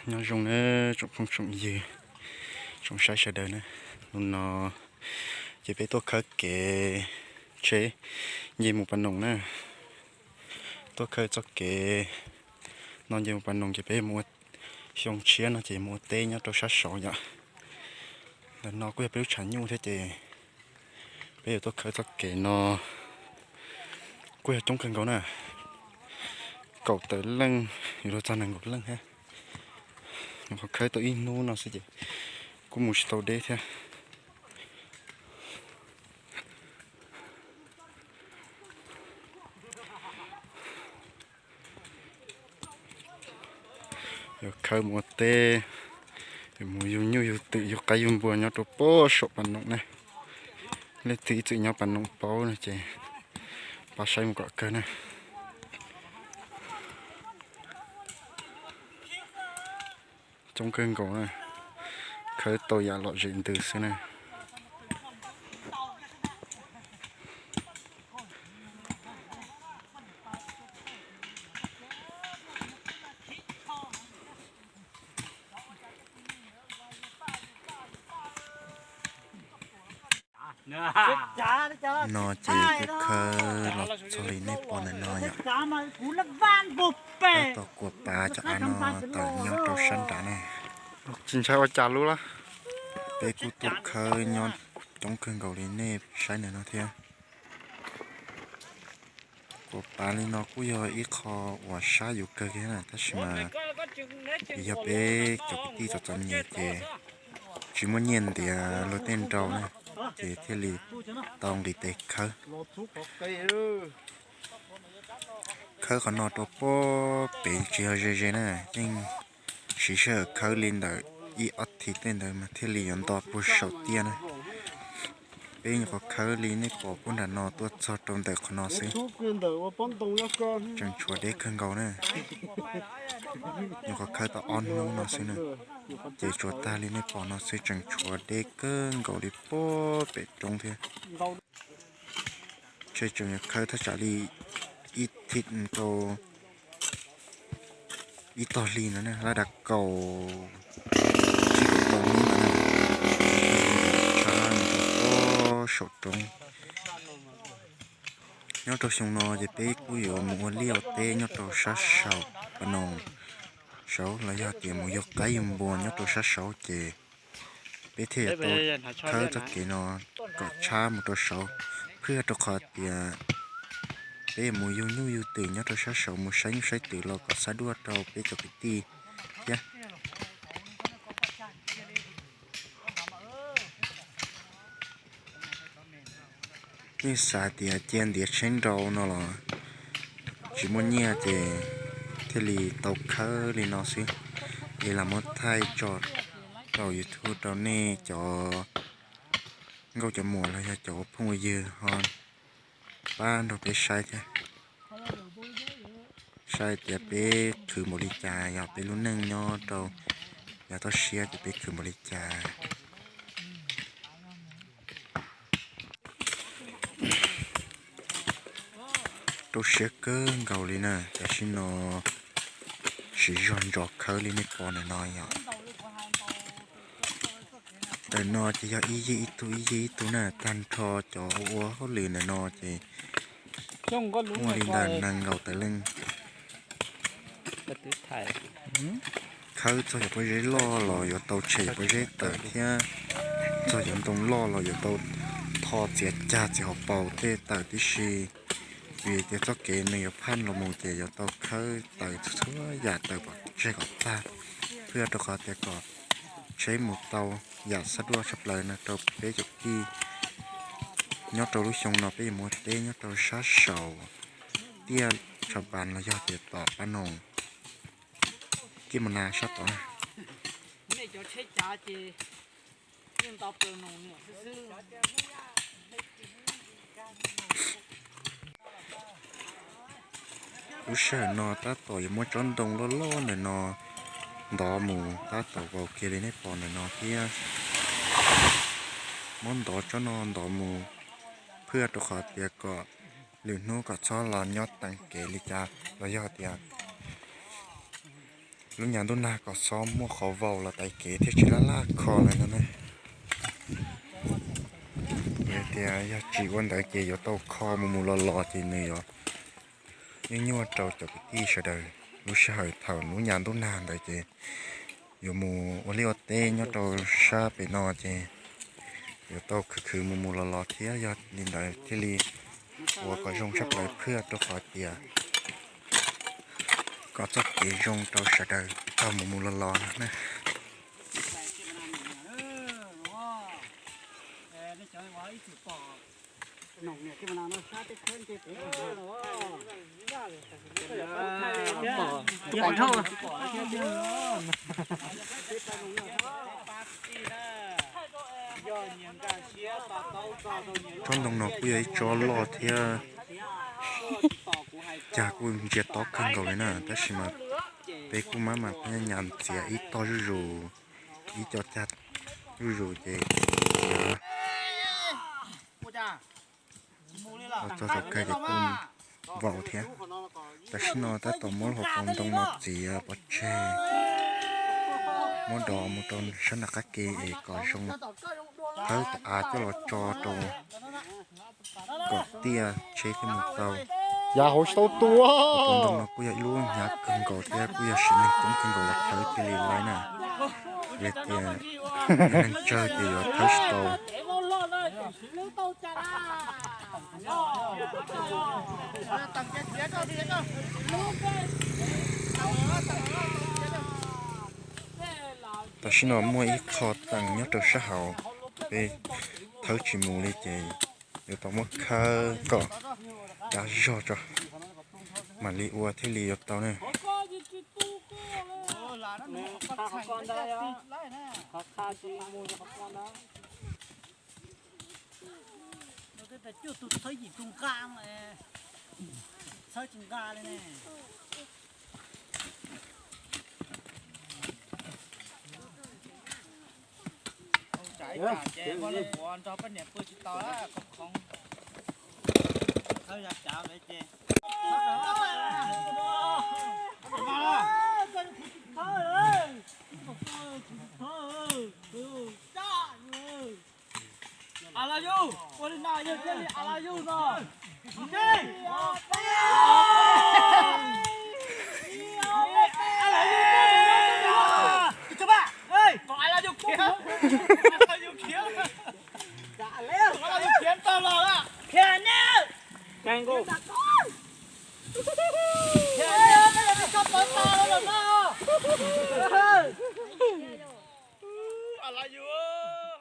Nyob zoo nawb tsoom phooj tsoom ywg, tsoom saib sawv daws na. Hnub no ces peb tuaj khawb kev tsheb nce mus Pas Noos na. Tuaj khawb txoj kev no nce mus Pas Noos ces peb mus ua, xyoo tshiab no ces mus ua teb nyob rau sab saud yom. Ntawm no kuj yog peb lub tshav nyuj thiab ces peb yuav tuaj khawb txoj kev no kuj yog coob kawg nkaus na. Kaum tawm leej yuav luag txog nees nkaum leej thiab. Nyuam qhuav khawb tau ib hnub no xwb ces kuj mus tsis tau deb thiab. Yuav khawb mus ua teb, yuav mus yug nyuj yug twm yug qaib yug npua nyob rau pem saum Pas Noos na. Leej twg ib txwm nyob Pas Noos paub no ces pab saib mus kom kawg na. Coob kawg nkaus na, khawb tau yam lom zem ntws xwb na. No ces kuj khawb los txog li nej pom ntawm no yom. Tab tom kuas pav cov av no tawm nyob rau sab nrad ne. Tsis ntshai ua cas lub lab. Peb kuj tuaj khawb nyob coob kawg nkaus li nej saib ntawm no thiab. Kuas pav li no kuj yog ib qho uas sab yus kawg kiag na, tab sis mas vim yog peb cov kwv tij txom txom nyem ces tsis muaj nyiaj ntiav luag tej nrau na, ces thiaj li tau nqis tes khawb. Khawb qhov no rau pem tsis yog ze ze na, yeej siv sij hawm khawb li ntawm ib ob thiv tej ntawd mas thiaj li yuav nto puag saum tiaj na. Peb nyuam qhuav khawb li nej pom puag nram no tuaj txog rau ntawm qhov no xwb. Tseem tshuav deb kawg nkaus na. Nyuam qhuav khawb tau ob hnub no xwb na, ces tsuas tag li nej pom no xwb, tseem tshuav deb kawg nkaus li puag pem roob thiab. Tseem yuav khawb thaj tsam li ib thib rau ib tog hli no na, lab dav kaum tsib kaum rau hnub no na, tshab no rau pem saum roob. Nyob rau xyoo no ces peb kuj yuav mus ua liaj ua teb nyob rau sab saum Pas Noos saud los yog tias mus yug qaib yug npua nyob rau sab saud ces peb thiaj yuav tau khawb txoj kev no kom tshab mus rau saud, phwj rau qhov tias peb yuav mus yug nyuj yug twm nyob rau sab saud, mus saib nyuj saib twm los kom xab duaj rau peb cov kwv tij thiab. Yeej xav tias cia ntiav tsheb nrau no los tsis muaj nyiaj ces thiaj li tau khawb li no xwb, es lam muab thaij tso rau YouTube rau nej cov nkauj cov muam los yog cov ua phooj ua ywg ho pab nrog peb saib thiab. Saib tias peb khwv npaum li cas, yog peb lub neej nyob rau yav toj siab ces peb khwv npaum li cas. Rau siab kawg nkaus li na, tam sim no siv zog ntsos khawb li nej pom ntawm no yom. Ntawm no ces yog ib yig ib tug ib yig ib tug na, tag nrho cov ua hauj lwm ntawm no ces muaj li ntawm nees nkaum tawm leej. Khawb txog cov pob zeb loj los yuav tau tshem pob zeb tawm thiab, txog cov ntoo loj los yuav tau tho txiav cag txiav hauv paus tej tawm tib si. Vim tias txoj kev nws yuav phaj los mus ces yuav tau khawb tawm txhua yam tawm kom tseg kom tag, phwj rau qhov tias kom tsheb mus tau yam xab duaj tshaj plaws no rau peb cov kwv tij. Nyob rau lub xyoo no peb yuav mus ua teb nyob rau sab saum tiaj Tshav Pas los yog tias tom Pab Noos, Kij Mus Nas sab tod na. Lub sij hawm no tab tom yuav muab tsob ntoo loj loj ntawm no ntov mus, tab tom vau kiag li nej pom ntawm no thiab. Muab ntov tsob no ntov mus, phwj rau qhov tias kom lwm hnub kom txhob los nyob teem kev li cas los yog tias Lub nyas ntuj nag kom xob muaj qhov vau los tais kev thiaj tsis laj laj kho lawm no ne. Yog tias yog tsis ua ntawd ces yuav tau kho mus mus los los ces nws yuav nyuaj nyuaj rau cov kwv tij sawv daws. Lub sij hawm thaum lub nyas ntuj nag ntawd ces yuav mus ua liaj ua teb nyob rau sab pem no ces yuav tau khwv khwv mus mus los los thiab. Yog li ntawd thiaj li ua kom zoo tshaj plaws phwj rau qhov tias kom txoj kev zoo rau sawv daws tau mus mus los los no na. Tsob ntoo no kuj yog ib tsob loj thiab, cag kuj ntsia tob kawg nkaus li na, tab sis mas peb kuj maj mam nyas txiav ib tog zuj zus, ib co cag zuj zus ces txiav los txog thaum kawg ces kuj vau thiab. Tam sim no tab tom muab lub hauv paus ntoo no txiav pov tseg, muab dov mus rau sab nram qab ke es kom zoo, thawb av coj los tso rau kom tiaj tsheb thiaj mus tau. Yav hauv tsis tau tua. Hauv paus ntoo no kuj yog ib lub hnyav kawg nkaus thiab kuj yog siv neeg coob kawg nkaus los thawb thiaj li laib na. Vim tias yog neeg tsawg ces yuav thawb tsis tau. Tam sim no muaj ib qho teem nyob rau sab hauv, peb thawb tsis mus li ces yuav tau muab khawb kom dav zog tso mam li ua thiaj li yuav tau ne. Cuaj tus txhawb yim tus nqa, txhawb tsis nqa li ne. Ua cas ces muab leej puav nrog poj niam pw tsis tau, khoom khoom. Thawb yog cav lawm ces. A la yug, ua li no yog thiaj li a la yug no. A la yug.